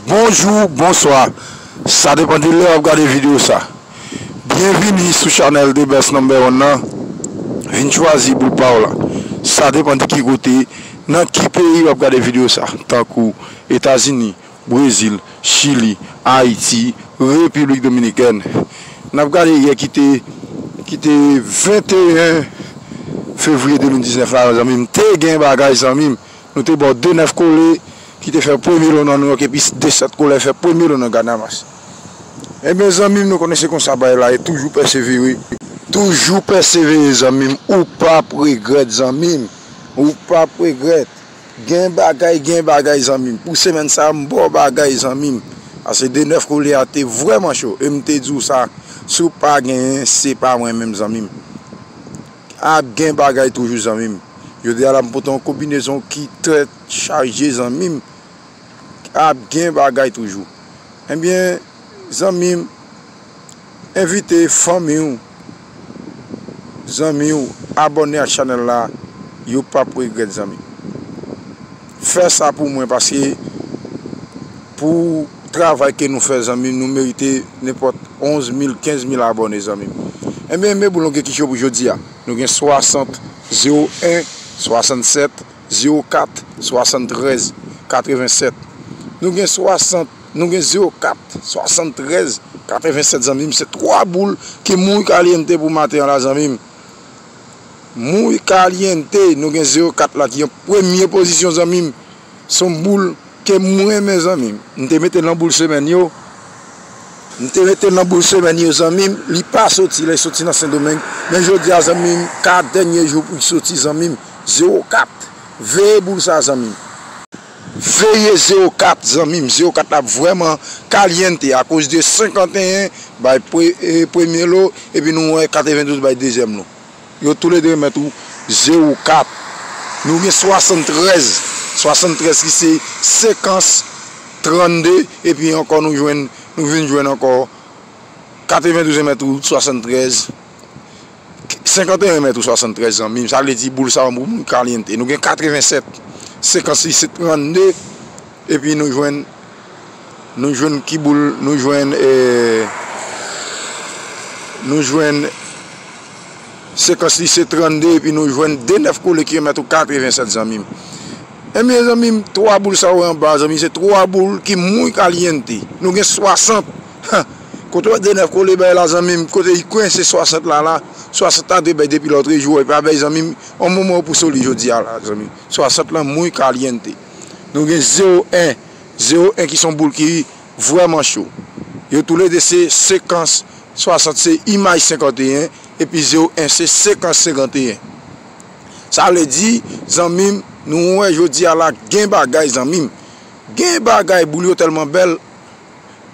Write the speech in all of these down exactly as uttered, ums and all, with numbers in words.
Bonjou, bonswa. Sa depann de lè w ap gade videyo sa. Byenvini sou chanèl The Best Number One nan. Vin chwazi boul pa w la. Sa depann de ki kote, nan ki peyi w ap gade videyo sa. Tankou Etazini, Brezil, Chili, Ayiti, Repiblik Dominikèn. N ap gade yè ki te, ki te venteyen fevriye de mil diznèf la, zanmi m. Te gen bagay, zanmi m. Nou te ba w de nèf kole ki te fè premye lo nan Nouyòk epi de sèt kole fè premye lo nan Ganamas. Ebyen, zanmi m, nou konnen se konsa bagay la ye, toujou pèsevere. Toujou pèsevere, zanmi m, ou p ap regrèt, zanmi m. Ou p ap regrèt. Gen bagay, gen bagay, zanmi m. Pou semèn sa a, m ba w bagay, zanmi m. Paske de nèf kole a te vrèman cho. E m te di w sa, si w pa genyen, se pa mwen menm, zanmi m. Ap gen bagay toujou, zanmi m. Jodi a la, m pote yon konbinezon ki trè chaje, zanmi m. Ap gen bagay toujou. Ebyen, zanmi m, envite fanmi w, zanmi w, abòne ak chanèl la, yo p ap regrèt, zanmi m. Fè sa pou mwen, paske pou travay ke nou fè, zanmi m, nou merite nenpòt onz mil, kenz mil abòne, zanmi m. Ebyen, men boul nou gen ki cho pou jodi a. Nou gen swasant, zewo en, swasannsèt, zewo kat, swasanntrèz, katrevensèt. Nou gen swasant, nou gen zewo kat, swasanntrèz, katrevensèt, zanmi m. Se twa boul ki muy caliente pou maten an la, zanmi m. Muy caliente, nou gen zewo kat la ki an premye pozisyon, zanmi m. Se yon boul ke mwen renmen, zanmi m. M te mete l nan boul semèn yo. M te mete l nan boul semèn yo, zanmi m. Li pa soti, lè l soti nan Sendomeng. Men jodi a, zanmi m, kat dènye jou pou l soti, zanmi m. Zewo kat. Veye boul sa, zanmi m. Veye zewo kat, zanmi m. Zewo kat la vrèman caliente akoz de senkanteyen bay pre-, e, premye lo, epi nou wè katrevendouz bay dezyèm lo. Yo toulede remèt ou zewo kat. Nou gen swasantrèz. Swasantrèz ki se sekans trannde, epi ankò nou jwenn, nou vin jwenn ankò katrevendouz remèt ou swasantrèz. Senkanteyen remèt ou swasantrèz, zanmi m. Sa vle di boul sa yo muy caliente. Nou gen katrevensèt. Sekans li se trannde, epi nou jwenn Nou jwenn ki boul, nou jwenn, eh, nou jwenn sekans li se trannde, epi nou jwenn de nèf kole ki remèt ou katrevensèt, zanmi m. Ebyen, zanmi m, twa boul sa yo anba, zanmi m, se twa boul ki muy caliente. Nou gen swasant. Ha! Kote w wè de nèf kole bay la, zanmi m, kote li kwense swasant la, la, swasant la te bay depi lòtrejou, e pa bay, zanmi m, yon moman pou soli jodi a la, zanmi m. Swasant lan muy caliente. Nou gen zewo en. Zewo en ki se yon boul ki vrèman cho. Yo toulede se sekans, swasant se imaj senkanteyen, epi zewo en se sekans senkanteyen. Sa vle di, zanmi m, nou wè jodi a la gen bagay, zanmi m. Gen bagay, boul yo tèlman bèl,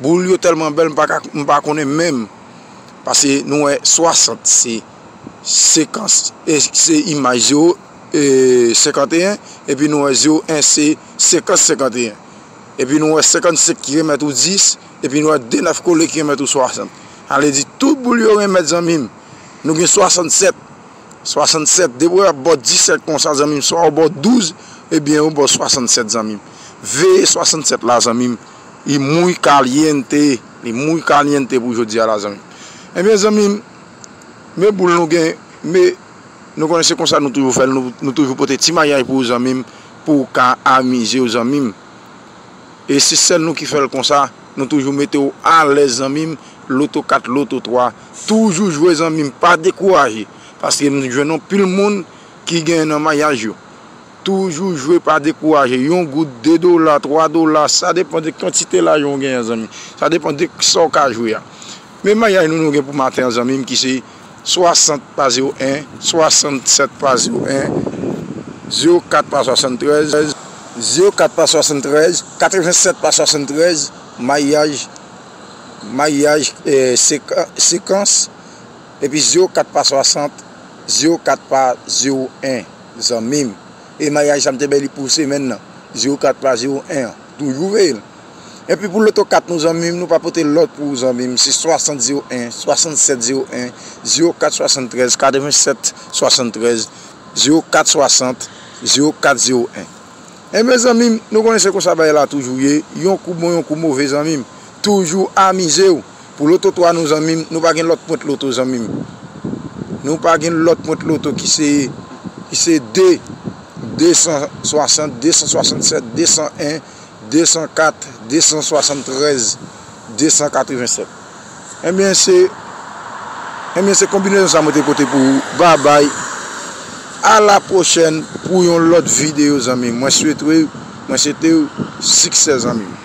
boul yo tèlman bèl, m pa ka, m pa konnen menm. Paske nou wè swasant se sekans, e se imaj zewo, e, senkanteyen, epi nou wè zewo en se sekans senkanteyen. Epi nou wè senkannsenk ki remèt ou dis, epi nou wè de nèf kole ki remèt ou swasant. Sa vle di tout boul yo remèt, zanmi m. Nou gen swasannsèt. Swasannsèt, depi w ap bò disèt konsa, zanmi m, swa w bò douz, ebyen, w bò swasannsèt, zanmi m. Veye swasannsèt la, zanmi m. Li muy caliente. Li muy caliente pou jodi a la, zanmi m. Ebyen, zanmi m, men boul nou gen, men nou konnen se konsa nou toujou fè l, nou, nou toujou pote ti mayaj pou ou, zanmi m, pou w ka amize w, zanmi m. E se sèl nou ki fè l konsa, nou toujou mete w alèz, zanmi m, loto kat, loto twa, toujou jwe, zanmi m, pa dekouraje, paske m jwenn anpil moun ki genyen nan mayaj yo. Toujou jwe, pa dekouraje. Yon goud, de dola, twa dola, sa depann de kantite lajan w genyen, zanmi. Sa depann de sa w ka jwe a. Men mayaj nou, nou gen pou maten an, zanmi m, ki se swasant pa zewo en, swasannsèt pa zewo en, zewo kat pa swasanntrèz, zewo kat pa swasanntrèz, katrevensèt pa swasanntrèz, mayaj, mayaj, eh, seka-, sekans, epi zewo kat pa swasant, zewo kat pa zewo en, zanmi m. E mayaj sa m te bay li pou semèn nan. Zewo kat pa zewo en an. Toujou veye l. Epi pou loto kat nou, zanmi m, nou pa pote lòt pou ou, zanmi m. Se swasant zewo en, swasannsèt zewo en, zewo kat swasanntrèz, katrevensèt swasanntrèz, zewo kat swasant, zewo kat zewo en. Enben zanmi m, nou konnen se konsa bagay la toujou ye, yon kou bon, yon kou move zanmi m. Toujou amize w. Pou loto twa nou zanmi m, nou pa gen lòt pwent loto zanmi m. Nou pa gen lòt pwent loto ki se, ki se de, de san swasant, de san swasannsèt, de san en, de san kat, de san swasanntrèz, de san katrevennsèt. Enben se, enben se konbinezon sa mwen te pote pou ou. Babay. A la pwochèn pou yon lòt videyo zanmi m. Mwen swete, mwen swete w siksè zanmi m.